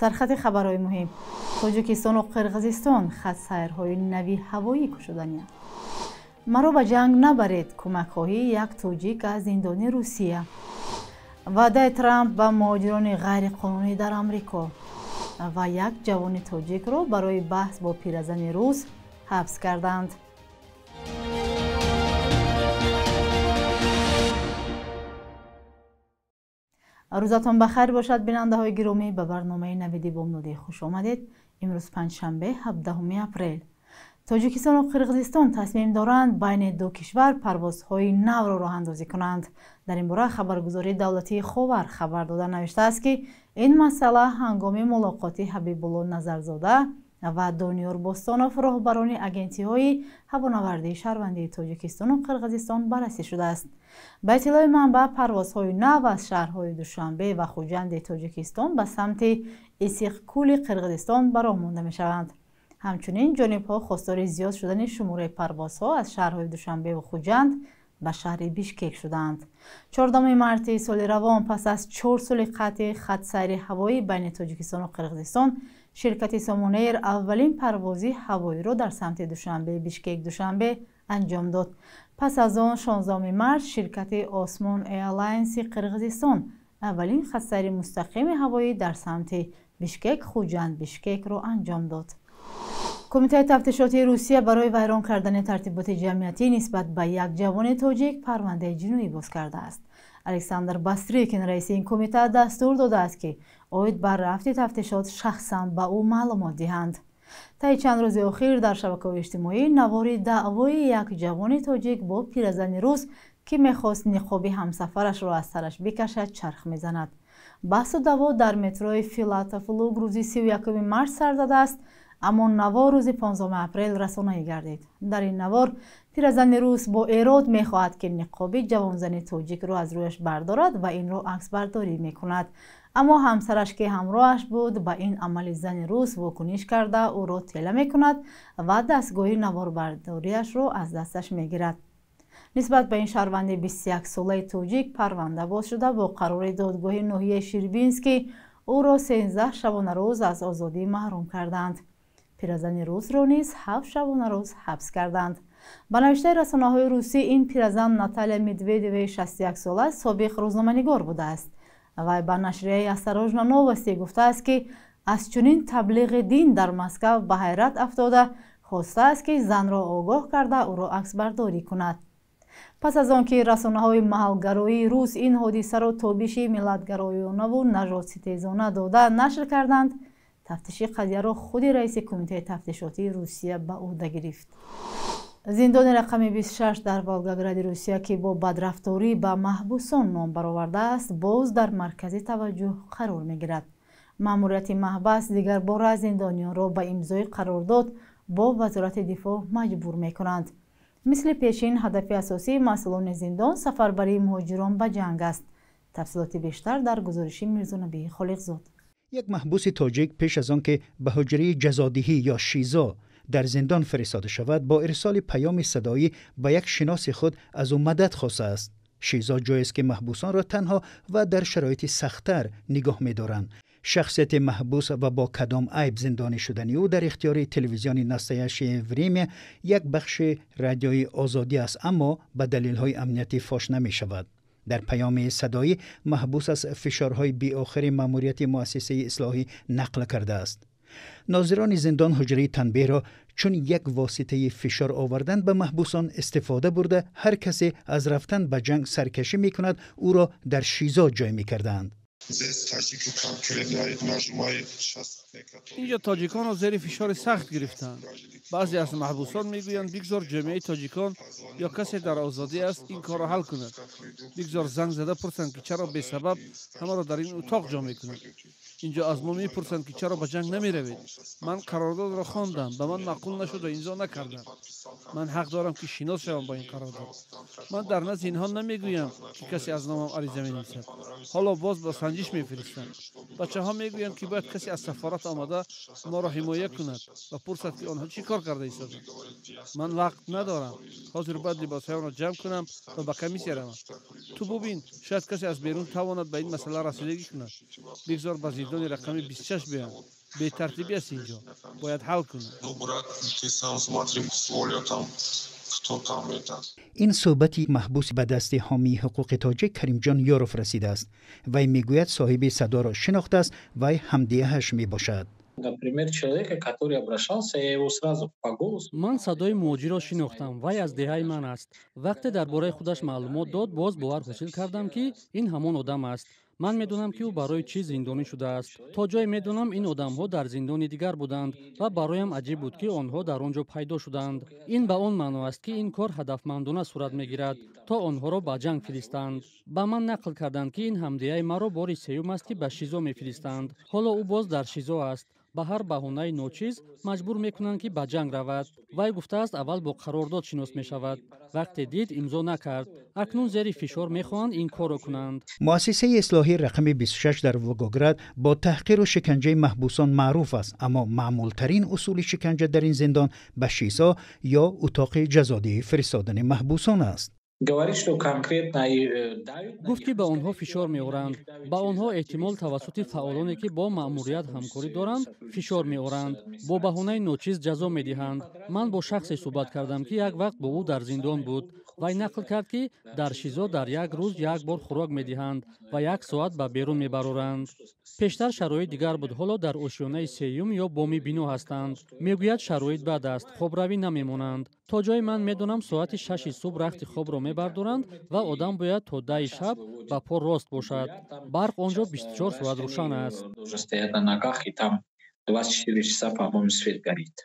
Сархати хабарҳои муҳим: Тоҷикистону Қирғизистон хатсайрҳои нави ҳавоӣ кушоданианд. Маро ба ҷанг набаред, кӯмакхоҳии як тоҷик аз зиндони Русия. Ваъдаи Трамп ба муҳоҷирони ғайриқонунӣ дар Амрико ва як ҷавони тоҷикро барои баҳс бо пиразани рус ҳабс карданд. Рӯзатон ба хайр бошад, бинандаҳои гиромӣ. Ба барномаи Навиди Бомдодӣ хуш омадед. Имрӯз панҷшанбе, 17 апрел. Тоҷикистону Қирғизистон тасмим доранд байни ду кишвар парвозҳои навро роҳандозӣ кунанд. Дар ин бора хабаргузории давлатии Ховар хабар дода навиштааст, ки ин масъала ҳангоми мулоқоти Ҳабибулло Назарзода ва Дониёр Бостонов, роҳбарони агентиҳои ҳавонавардии шаҳрвандии Тоҷикистону Қирғизистон, баррасӣ шудааст. Ба иттилои манбаъ, парвозҳои нав аз шаҳрҳои Душанбе ва Хуҷанди Тоҷикистон ба самти Исиқкули Қирғизистон ба роҳ монда мешаванд. Ҳамчунин ҷонибҳо хостори зиёд шудани шумораи парвозҳо аз шаҳрҳои Душанбе ва Хуҷанд ба шаҳри Бишкек шудаанд. 14 марти соли равон, пас аз 4 соли қатъи хатсайри ҳавоӣ байни Тоҷикистону Қирғизистон, ширкати Сомонэйр аввалин парвози ҳавоиро дар самти Душанбе Бишкек Душанбе анҷом дод. Пас аз он 16 март ширкати Осмон Эйрлайнси Қирғизистон аввалин хатсайри мустақими ҳавоӣ дар самти Бишкек Хуҷанд Бишкекро анҷом дод. Кумитаи тафтишотии Русия барои вайрон кардани тартиботи ҷамъиятӣ нисбат ба як ҷавони тоҷик парвандаи ҷиноӣ боз кардааст. Александр Бастрикин, раиси ин кумита, дастур додааст, ки оид ба рафти тафтишот шахсан ба ӯ маълумот диҳанд. Таи чанд рӯзи охир дар шабакаҳои иҷтимоӣ навори даъвои як ҷавони тоҷик бо пиразани рус, ки мехост ниқоби ҳамсафарашро аз сараш бикашад, чарх мезанад. Баҳсу даъво дар метрои Филатов Луг рӯзи 31 март сар задааст, аммо навор рӯзи 15 апрел расонаӣ гардид. Дар ин навор пиразани рус бо эрод мехоҳад, ки ниқоби ҷавонзани тоҷикро аз рӯяш бардорад ва инро аксбардорӣ мекунад. Аммо ҳамсараш, ки ҳамроҳаш буд, ба ин амали зани рус вокуниш карда, ӯро тела мекунад ва дастгоҳи наворбардориашро аз дасташ мегирад. Нисбат ба ин шаҳрванди 21-солаи тоҷик парванда боз шуда, бо қарори додгоҳи ноҳияи Ширбинский ӯро 13 шабонарӯз аз озодӣ маҳрум карданд. Пиразани русро низ 7 шабонарӯз ҳабс карданд. Ба навиштаи расонаҳои русӣ, ин пиразан Наталия Медведеваи 61-сола собиқ рӯзноманигор будааст. Вай ба нашрияи «Осторожно новости» гуфтааст, ки аз чунин таблиғи дин дар Москав ба ҳайрат афтода, хостааст, ки занро огоҳ карда, ӯро аксбардорӣ кунад. Пас аз он ки расонаҳои маҳалгароии рус ин ҳодисаро тобиши миллатгароёнаву нажодситезона дода нашр карданд, тафтиши қазияро худи раиси кумитаи тафтишотии Русия ба ӯҳда гирифт. Зиндони рақами 26 дар Волгогради Русия, ки бо бадрафторӣ ба маҳбусон ном баровардааст, боз дар маркази таваҷҷӯҳ қарор мегирад. Маъмурияти маҳбас дигарбора зиндониёнро ба имзои қарордод бо Вазорати дифоъ маҷбур мекунанд. Мисли пешин, ҳадафи асосии масъулони зиндон сафарбарии муҳоҷирон ба ҷанг аст. Тафсилоти бештар дар гузориши Мирзонабии Холиқзод. Як маҳбуси тоҷик пеш аз он ки ба ҳуҷраи ҷазодиҳӣ ё ШИЗО дар зиндон фиристода шавад, бо ирсоли паёми садоӣ ба як шиноси худ аз ӯ мадад хостааст. ШИЗО ҷоест, ки маҳбусонро танҳо ва дар шароити сахттар нигоҳ медоранд. Шахсияти маҳбус ва бо кадом айб зиндонӣ шудани ӯ дар ихтиёри телевизиони «Настоящее время», як бахши Радиои Озодӣ аст, аммо ба далелҳои амниятӣ фош намешавад. Дар паёми садоӣ маҳбус аз фишорҳои беохири маъмурияти муассисаи ислоҳӣ нақл кардааст. Нозирони зиндон ҳуҷраи танбеҳро чун як воситаи фишор овардан ба маҳбусон истифода бурда, ҳар касе аз рафтан ба ҷанг саркашӣ мекунад, ӯро дар ШИЗО ҷой мекарданд. Инҷо тоҷиконро зери фишори сахт гирифтанд. Баъзе аз маҳбусон мегӯянд, бигзор ҷомеаи тоҷикон ё касе дар озодӣ аст, ин корро ҳал кунад. Бигзор занг зада пурсанд, ки чаро бесабаб ҳамаро дар ин утоқ ҷо мекунанд. Инҷо аз мо мепурсанд, ки чаро ба ҷанг намеравед. Ман қарордодро хондам, ба ман маъқул нашуд ва имзо накардам. Ман ҳақ дорам, ки шинос шавам бо ин қарордод. Ман дар назди инҳо намегӯям, ки касе аз номам ариза менависад. Ҳоло боз ба санҷиш мефиристанд. Бачаҳо мегӯянд, ки бояд касе аз сафорат омада моро ҳимоя кунад ва пурсад, ки онҳо чӣ кор карда истоданд. Ман вақт надорам. Ҳозир бояд либосҳоямро ҷамъ кунам ва ба комиссия равам. Ту бубин, шояд касе аз берун тавонад ба ин масъала расидагӣ кунад. Бигзор ба зиндони рақами 26 биёянд. Бетартибӣ аст инҷо, бояд ҳал кунад. Ну, брат, ты сам смотри, условия там, кто там это. Ин суҳбати маҳбус ба дасти ҳомии ҳуқуқи тоҷик Каримҷон Ёров расидааст. Вай мегӯяд, соҳиби садоро шинохтааст, вай ҳамдеҳаш мебошад. Например, человека, который обращался, я его сразу по голосу. Ман садои муҳоҷирро шинохтам. Вай аз деҳаи ман аст. Вақте дар бораи худаш маълумот дод, боз бовар ҳосил кардам, ки ин ҳамон одам аст. Ман медонам, ки ӯ барои чӣ зиндонӣ шудааст. То ҷое медонам, ин одамҳо дар зиндони дигар буданд ва бароям аҷиб буд, ки онҳо дар он ҷо пайдо шуданд. Ин ба он маъно аст, ки ин кор ҳадафмандона сурат мегирад, то онҳоро ба ҷанг фиристанд. Ба ман нақл карданд, ки ин ҳамдеҳаи маро бори сеюм аст, ки ба ШИЗО мефиристанд. Ҳоло ӯ боз дар ШИЗО аст. Ба ҳар баҳонаи ночиз маҷбур мекунанд, ки ба ҷанг равад. Вай гуфтааст, аввал бо қарордод шинос мешавад. Вақте дид, имзо накард. Акнун зери фишор мехоҳанд ин корро кунанд. Муассисаи ислоҳии рақами 26 дар Волгоград бо таҳқиру шиканҷаи маҳбусон маъруф аст, аммо маъмултарин усули шиканҷа дар ин зиндон ба ШИЗО ё утоқи ҷазодиҳӣ фиристодани маҳбусон аст. Говорит, что конкретно давит на Гуфт, ки них. ба онҳо фишор меоранд. Ба онҳо эҳтимол тавассути фаъолоне, ки бо маъмурият ҳамкорӣ доранд, фишор меоранд, бо баҳонаи ночиз ҷазо медиҳанд. Ман бо шахсе суҳбат кардам, ки як вақт бо ӯ дар зиндон буд. Вай нақл кард, ки дар ШИЗО дар як рӯз як бор хӯрок медиҳанд ва як соат ба берун мебароранд. Пештар шароит дигар буд. Ҳоло дар ошёнаи сеюм ё боми бино ҳастанд. Мегӯяд, шароит бад аст, хобравӣ намемонанд. То ҷое ман медонам, соати 6-и субҳ рахти хобро мебардоранд ва одам бояд то 10-и шаб ба по рост бошад. Барқ он ҷо 24 соат рӯшан аст. Должен стоять на ногах, и там 24 часа, по-моему, свет горит.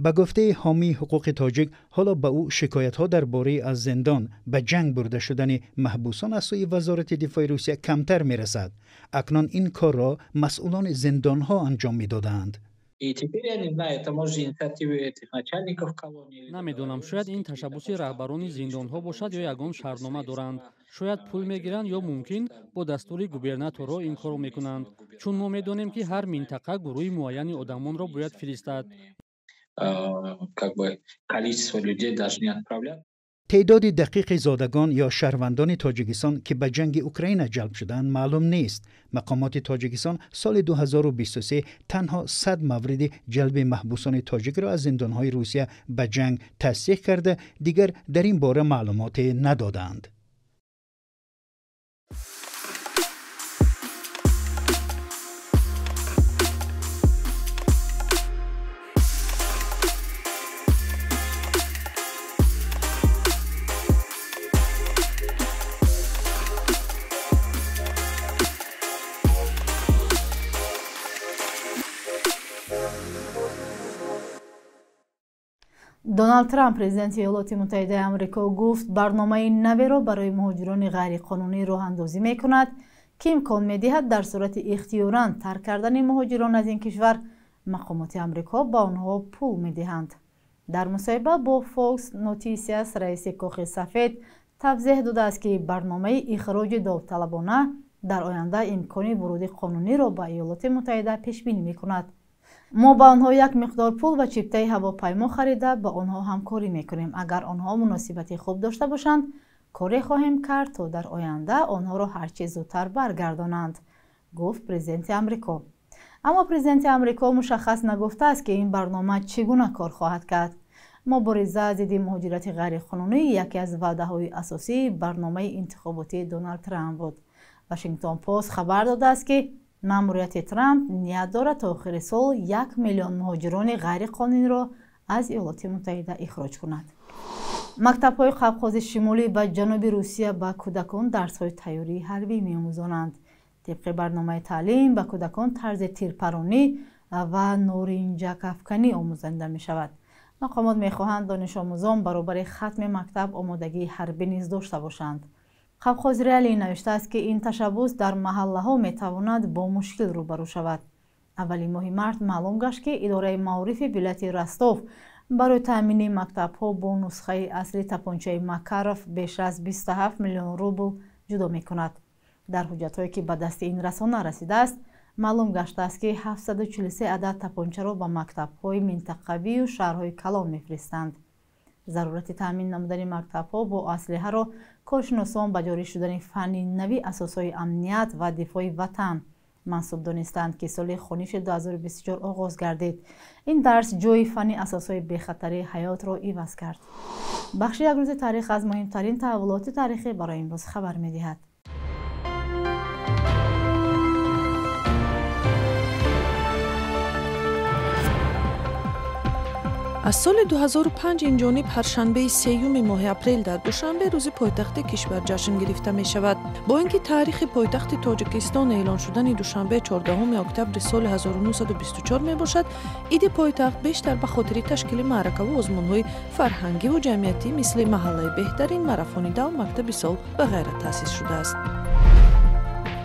Ба гуфтаи ҳомии ҳуқуқи тоҷик, ҳоло ба ӯ шикоятҳо дар бораи аз зиндон ба ҷанг бурда шудани маҳбусон аз сӯи Вазорати дифои Русия камтар мерасад. Акнун ин корро масъулони зиндонҳо анҷом медодаанд. И теперь я не знаю, это может инициативы этих начальников колонии. Или Намедонам, шояд ин ташаббуси раҳбарони зиндонҳо бошад ё ягон шартнома доранд. Шояд пул мегиранд ё мумкин бо дастури губернаторро ин корро мекунанд, чун мо медонем, ки ҳар минтақа гурӯҳи муайяни одамонро бояд фиристад. Как бы количество людей должны отправлять. Теъдоди дақиқи зодагон ё шаҳрвандони Тоҷикистон, ки ба ҷанги Украина ҷалб шудаанд, маълум нест. Мақомоти Тоҷикистон соли 2023 танҳо 100 мавриди ҷалби маҳбусони тоҷикро аз зиндонҳои Русия ба ҷанг тасдиқ карда, дигар дар ин бора маълумоте надоданд. Доналд Трамп, президенти Иёлоти Муттаҳидаи Амрико, гуфт, барномаи наверо барои муҳоҷирони ғайриқонунӣ роҳандозӣ мекунад, ки имкон медиҳад дар сурати ихтиёран тарк кардани муҳоҷирон аз ин кишвар мақомоти Амрико ба онҳо пул медиҳанд. Дар мусоҳиба бо Fox Noticias раиси Кохи Сафед тавзеҳ додааст, ки барномаи ихроҷи довталабона дар оянда имкони вуруди қонуниро ба Иёлоти Муттаҳида пешбинӣ мекунад. Мо ба онҳо як миқдор пул ва чиптаи ҳавопаймо харида, ба онҳо ҳамкорӣ мекунем. Агар онҳо муносибати хуб дошта бошанд, коре хоҳем кард, то дар оянда онҳоро ҳарчи зудтар баргардонанд, гуфт президенти Амрико. Аммо президенти Амрико мушаххас нагуфтааст, ки ин барнома чӣ гуна кор хоҳад кард. Мубориза зидди муҳоҷирати ғайриқонунӣ яке аз ваъдаҳои асосии барномаи интихоботии Доналд Трамп буд. Вашингтон Пост хабар додааст, ки маъмурияти Трамп ният дорад то охири сол 1 миллион муҳоҷирони ғайриқонуниро аз Иёлоти Муттаҳида ихроҷ кунад. Мактабҳои Қавқози Шимолӣ ва ҷануби Русия ба кӯдакон дарсҳои тайёрии ҳарбӣ меомӯзонанд. Тибқи барномаи таълим, ба кӯдакон тарзи тирпаронӣ ва норинҷакафканӣ омӯзонида мешавад. Мақомот мехоҳанд, донишомӯзон баробари хатми мактаб омодагии ҳарбӣ низ дошта бошанд. Қавқоз Реалии навиштааст, ки ин ташаббус дар маҳаллаҳо метавонад бо мушкил рӯбарӯ шавад. Аввали моҳи март маълум гашт, ки идораи маорифи вилояти Ростов барои таъмини мактабҳо бо нусхаи асли тапончаи Макаров беш аз 27 миллион рубл ҷудо мекунад. Дар ҳуҷҷатҳое, ки ба дасти ин расона расидааст, маълум гаштааст, ки 743 адад тапончаро ба мактабҳои минтақавию шаҳрҳои калон мефиристанд. Зарурати таъмин намудани мактабҳо бо аслиҳаро коршиносон ба ҷорӣ шудани фанни нави асосҳои амният ва дифои ватан мансуб донистанд, ки соли хониши 2024 оғоз гардид. Ин дарс ҷои фанни асосҳои бехатарии ҳаётро иваз кард. Бахши як рӯзи таърих аз муҳимтарин таҳаввулоти таърихӣ барои имрӯз хабар медиҳад. Аз соли 2005 инҷониб ҳар шанбеи сеюми моҳи апрел дар Душанбе рӯзи пойтахти кишвар ҷашн гирифта мешавад. Бо ин ки таърихи пойтахти Тоҷикистон эълон шудани Душанбе 14 октябри соли 1924 мебошад, иди пойтахт бештар ба хотири ташкили маъракаву озмунҳои фарҳангиву ҷамъиятӣ мисли маҳаллаи беҳтарин, марафони дав, мактаби сол ва ғайра таъсис шудааст.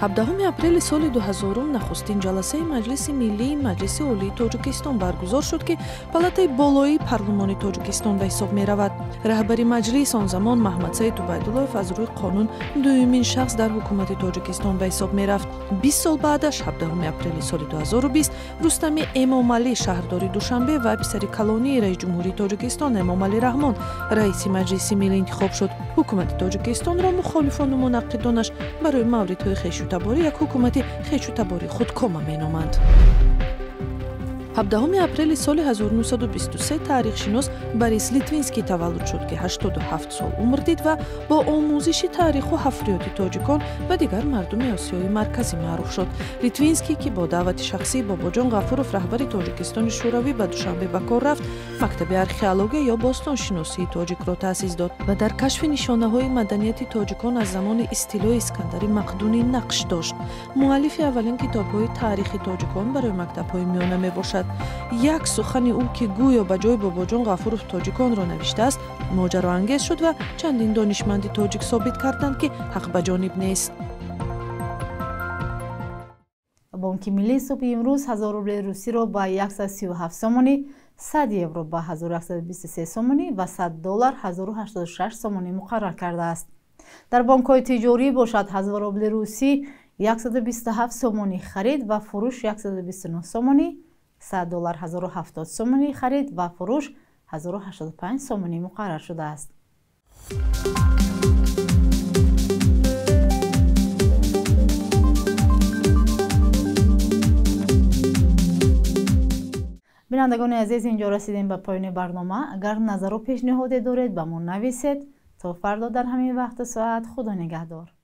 17 апрели соли 2000 нахустин ҷаласаи Маҷлиси Миллии Маҷлиси Олии Тоҷикистон баргузор шуд, ки палатаи болоии парлумони Тоҷикистон ба ҳисоб меравад. Раҳбари маҷлис он замон Маҳмадсаид Убайдуллоев аз рӯи қонун дуюмин шахс дар ҳукумати Тоҷикистон ба ҳисоб мерафт. 20 сол баъдаш, 17 апрели соли 2020, Рустами Эмомалӣ, шаҳрдори Душанбе ва писари калонии раиси ҷумҳурии Тоҷикистон Эмомалӣ Раҳмон раиси Маҷлиси Миллӣ интихоб шуд. Ҳукумати Тоҷикистонро мухолифону мунаққидонаш барои мавридҳои хешутаборӣ як ҳукумати хешутабории худкома меноманд. 17 апрели соли 1923 таърихшинос Борис Литвинский таваллуд шуд, ки 87 сол умр дид ва бо омӯзиши таъриху ҳафриёти тоҷикон ва дигар мардуми Осиёи Марказӣ маъруф шуд. Литвинский, ки бо даъвати шахсии Бобоҷон Ғафуров, раҳбари Тоҷикистони Шӯравӣ, ба Душанбе ба кор рафт, мактаби археология ё бостоншиносии тоҷикро таъсис дод ва дар кашфи нишонаҳои маданияти тоҷикон аз замони истилои Искандари Мақдунӣ нақш дошт. Муаллифи аввалин китобҳои таърихи тоҷикон барои мактабҳои миёна мебошад. Як сухани ӯ, ки гӯё ба ҷои Бобоҷон Ғафуров тоҷиконро навиштааст, моҷароангез шуд ва чандин донишманди тоҷик собит карданд, ки ҳақ ба ҷониб нест. Бонки Миллӣ субҳи имрӯз 1000 рубли русиро ба 137 сомонӣ, 100 евро ба 1123 сомонӣ ва 100 доллар 1086 сомонӣ муқаррар кардааст. Дар бонкҳои тиҷорӣ бошад 1000 рубли русӣ 127 сомонӣ харид ва фурӯш 129 сомонӣ, 100 доллар 1070 сомонӣ харид ва фурӯш 1085 сомонӣ муқаррар шудааст. Бинандагони азиз, инҷо расидем ба поёни барнома. Агар назару пешниҳоде доред, ба мо нависед. То фардо дар ҳамин вақту соат, Худо нигаҳдор.